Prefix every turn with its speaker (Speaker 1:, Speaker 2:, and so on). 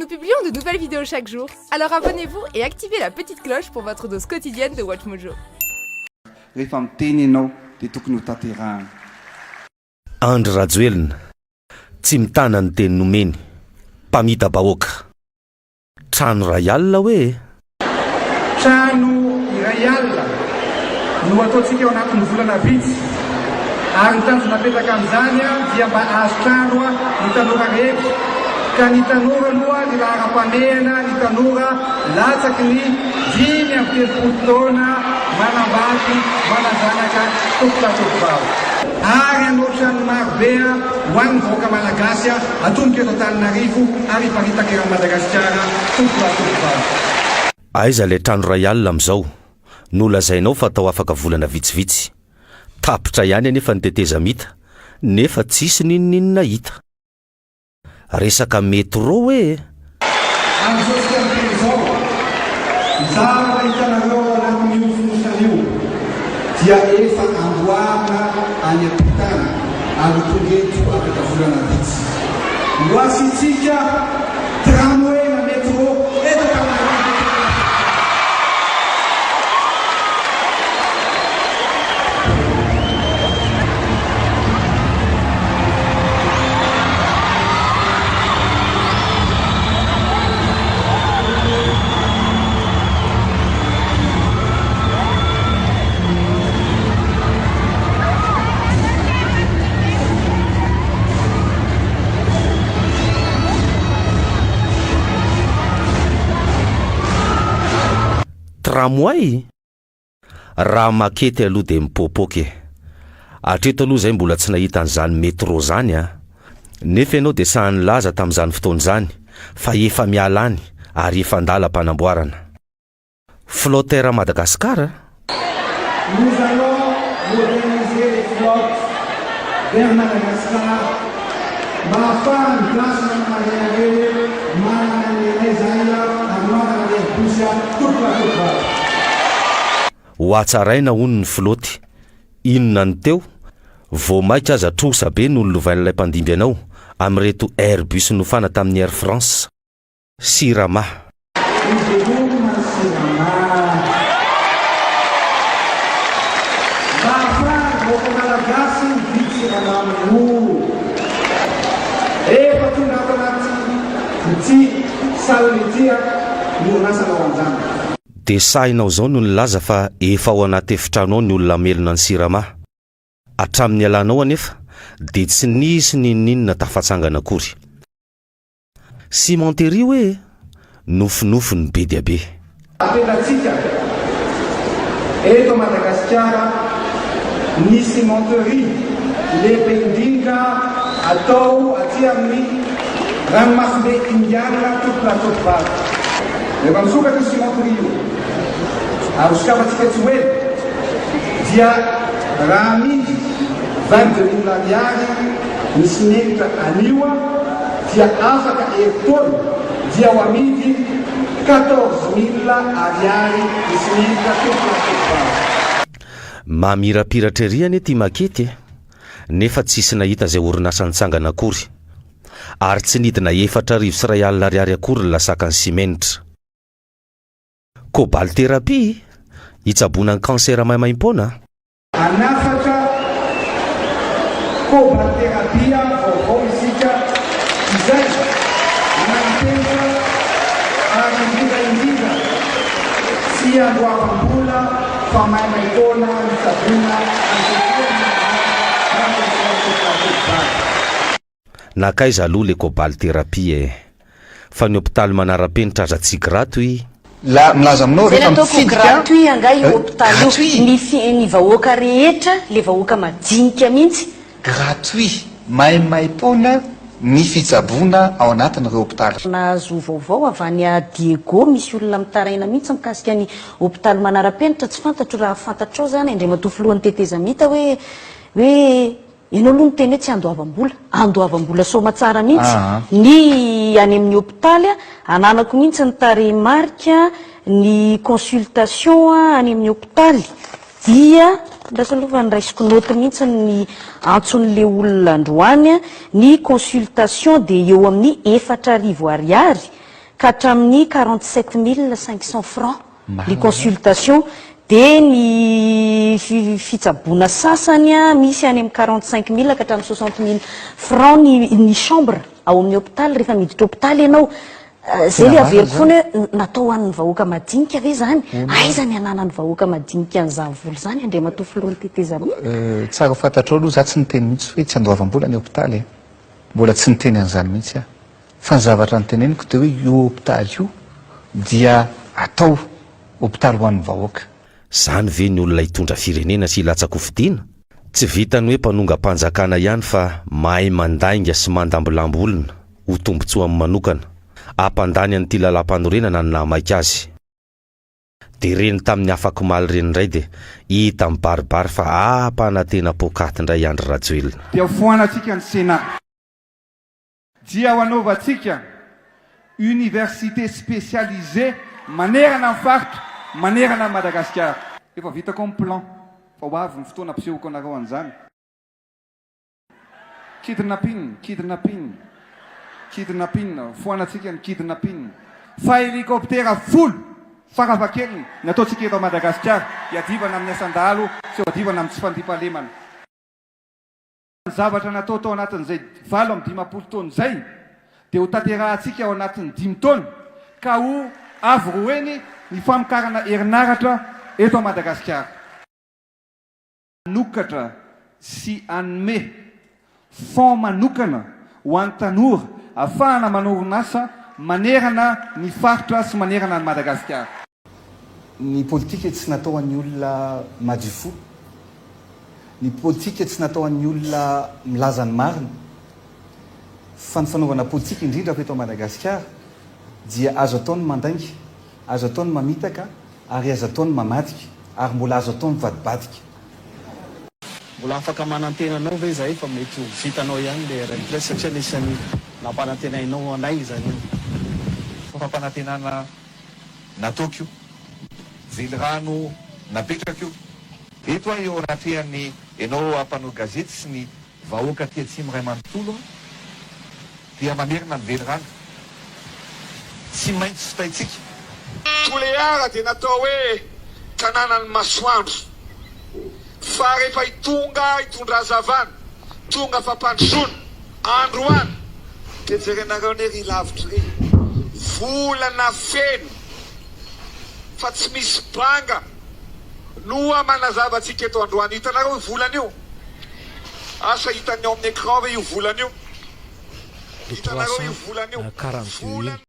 Speaker 1: Nous publions de nouvelles vidéos chaque jour, alors abonnez-vous et activez la petite cloche pour votre dose quotidienne de WatchMojo.
Speaker 2: Rehefa miteny ianao dia tokony ho tanterahana.
Speaker 3: Andry Rajoelina, tsy mitana ny teny nomeny, mpamita-bahoaka. Trano iray alina hoe e?
Speaker 4: Trano iray alina no ataontsika ao anatin'ny volana vitsy ary ny tanjona apetraka amin'izany dia mba hahazo trano ny tanora rehetra ka ny tanora aloha ny laharam-pahamehana ny tanora latsaky ny 35 taona manambady manan-janaka tompolahy tompovavy ary hanao trano maro be ho an'ny vahoaka Malagasy atomboka eto Antananarivo ary hiparitaka eran'i Madagasikara tompolahy tompovavy.
Speaker 3: Aiza ilay trano iray alina amin'izao? Nolazainao fa atao afaka volana vitsivitsy. Tapitra ihany anefa ny tetezamita, nefa tsisy n'inon'inona hita. Resaka metro hoe?
Speaker 4: Amin'izao tsika miteny izao, ny zavatra hitanareo ao anatin'io fonosana io dia efa amboarina any am-pita any ary ho tonga eto afaka volana vitsy. Ho asiantsika tramway na metro eto Antananarivo eto.
Speaker 3: Tramway? Raha makety aloha dia mipoapoaka e! Hatreto aloha izay mbola tsy nahita an'izany metro zany a! Nefa ianao dia sahy nilaza tamin'izany fotoana izany fa efa miala any ary efa an-dalam-panamboarana. Flotte Air Madagascar a!
Speaker 4: Nous allons moderniser les flottes d'Air Madagascar mba ahafahan'ny gasy manana rehareha hoe manana ny anay zahay ary manana ny Airbus tompolahy tompovavy.
Speaker 3: Ho hatsaraina hono ny flotte. Inona ny teo? Vao maika aza trosa be no nolovain'ilay mpandimby anao amin'ireto Airbus nofana tamin'ny Air France. Sirama.
Speaker 4: Miveloma ny Sirama. Mba ahafahan'ny vahoaka Malagasy mividy siramamy mora. Efa tonga ato anaty ity salle ity ny orinasa Lawanjana.
Speaker 3: Dia sahinao izao no nilaza fa efa ao anaty efitrano ao ny olona hamelona ny Sirama. Hatramin'ny nialanao anefa dia tsy nisy n'inon'inona tafatsangana akory. Cimenterie hoe nofinofy ny be dia be.
Speaker 4: Apetratsika eto Madagasikara ny cimenterie lehibe indrindra atao aty amin'ny ranomasimbe Indiana tompolahy tompovavy. Rehefa misokatra io cimenterie io ary ho sokafantsika tsy ho ela dia raha amidy 22000 ariary ny simenitra anio dia afaka herintaona dia ho amidy 14000 ariary ny simenitra tompona tovovavy.
Speaker 3: Mamirapiratra ery anie ty makety e! Nefa tsisy nahita izay orinasa nitsangana akory. Ary tsy nidina 1040 ariary akory ny lasakan'ny simenitra. Cobaltherapie? Hitsaboana ny cancer maimaimpoana?
Speaker 4: Hanafatra cobaltherapie vaovao isika izay manam-penitra ary indrindra indrindra tsy andoavam-bola fa maimaim-poana hitsaboana ankehitriny ny marary cancer.
Speaker 3: Nankaiza aloha le cobaltherapie e? Fa ny hopitaly manara-penitra aza tsy gratuit.
Speaker 5: La milaza aminao
Speaker 6: Zay
Speaker 5: rehefa
Speaker 6: nataoko
Speaker 5: mitsidika
Speaker 6: gratuit angaha io hopitaly io,
Speaker 5: gratuit.
Speaker 6: ny fi- ny vahoaka rehetra, le vahoaka madinika mihitsy.
Speaker 5: Gratuit, maimaimpoana ny fitsaboana ao anatin'ireo hopitaly.
Speaker 6: Nahazo vaovao avy any Diego, misy olona mitaraina mihitsy mikasika ny hopitaly manara-penitra, tsy fantatro raha fantatrao zany Andriamatoa Filohan'ny tetezamita hoe hoe Ianao aloha niteny hoe tsy andoavam-bola, andoavam-bola soamatsara mihitsy ny any amin'ny hopitaly, ananako mihitsy ny tarehimarika, ny consultation any amin'ny hopitaly dia, andraso aloha fa noraisiko note mihitsy ny antson'ilay olona androany, ny consultation dia eo amin'ny 4000 ariary. ka hatramin'ny 47 500 francs ny consultation, dia ny fitsaboana sasany misy any amin'ny 45 000 ka hatramin'ny 60 000 francs ny ny chambre ao amin'ny hôpitaly rehefa miditra hôpitaly ianao. Zay le averiko foana hoe natao ho an'ny vahoaka madinika ve zany? Aiza ny ananan'ny vahoaka madinika an'izany vola izany Andriamatoa Filohan'ny Tetezamita?
Speaker 5: Tsara ho fantatrao aloha, za tsy niteny mihitsy hoe tsy andoavam-bola ny hôpitaly e. Mbola tsy niteny an'izany mihitsy aho. Fa ny zavatra noteneniko dia hoe io hôpitaly io dia atao hôpitaly ho an'ny vahoaka.
Speaker 3: Zany ve ny olona hitondra firenena sy hilatsa-kofidina? Tsy vitan'ny hoe mpanongam-panjakana ihany fa mahay mandainga sy mandambolambo olona ho tombotsoany manokana. Hampandany an'ity lalàmpanorenana ny nahamaika azy. Dia reny tamin'ny afakomaly ireny indray dia hita mibaribary fa hampanantena poakaty indray i Andry Rajoelina.
Speaker 2: Dia ho foanantsika ny Sénat. Dia ho anaovantsika université spécialisée manerana ny faritra, manerana an'i Madagasikara. Efa vitako ny plan fa ho avy ny fotoana ampisehoko anareo an'izany. Kidnapping, kidnapping, kidnapping, foanantsika ny kidnapping. Fa hélicoptère folo farafahakeliny ny ataontsika eto Madagasikara hiadivana amin'ny asan-dahalo sy hiadivana amin'ny tsy fandriampahalemana. Ny zavatra natao tao anatin'izay 58 taona izay dia ho tanterahantsika ao anatin'ny dimy taona ka ho avo roa heny ny famokarana herinaratra eto Madagasikara. Hanokatra sy hanome fonds manokana ho an'ny tanora ahafahana manorin'asa manerana ny faritra sy manerana an'i Madagasikara.
Speaker 5: Ny politika tsy natao ho an'ny olona madio fo. Ny politika tsy natao ho an'ny olona milaza ny marina. Fa ny fanaovana politika, indrindra fa eto Madagasikara, dia azo atao ny mandainga, azo atao ny mamitaka ary azo atao ny mamadika ary mbola azo atao mivadibadika.
Speaker 7: Mbola afaka manantena anao ve izahay fa mety ho vitanao ihany ilay RN Plus satria anisan'ny nampanantenainao anay izany io.
Speaker 8: Fampanantenana nataoko io. Velirano napetrako io. Eto aho eo anatrehan'ny enao mpanao gazety sy ny vahoaka aty atsimo iray manontolo aho dia mamerina ny velirano. Tsy maintsy vitaintsika.
Speaker 9: Toliara dia natao hoe tanànan'ny masoandro. Fa rehefa hitonga hitondra hazavana, tonga fampandrosoana, androany, dia jerenareo anie ry lavitra ry, volana feno fa tsy misy banga no manazava antsika eto androany. Hitanareo io volana io? Asa hitan'ny ao amin'ny écran ve io volana io?
Speaker 10: Le
Speaker 9: Hitanareo io volana io?
Speaker 10: 342 iny.
Speaker 9: Volana.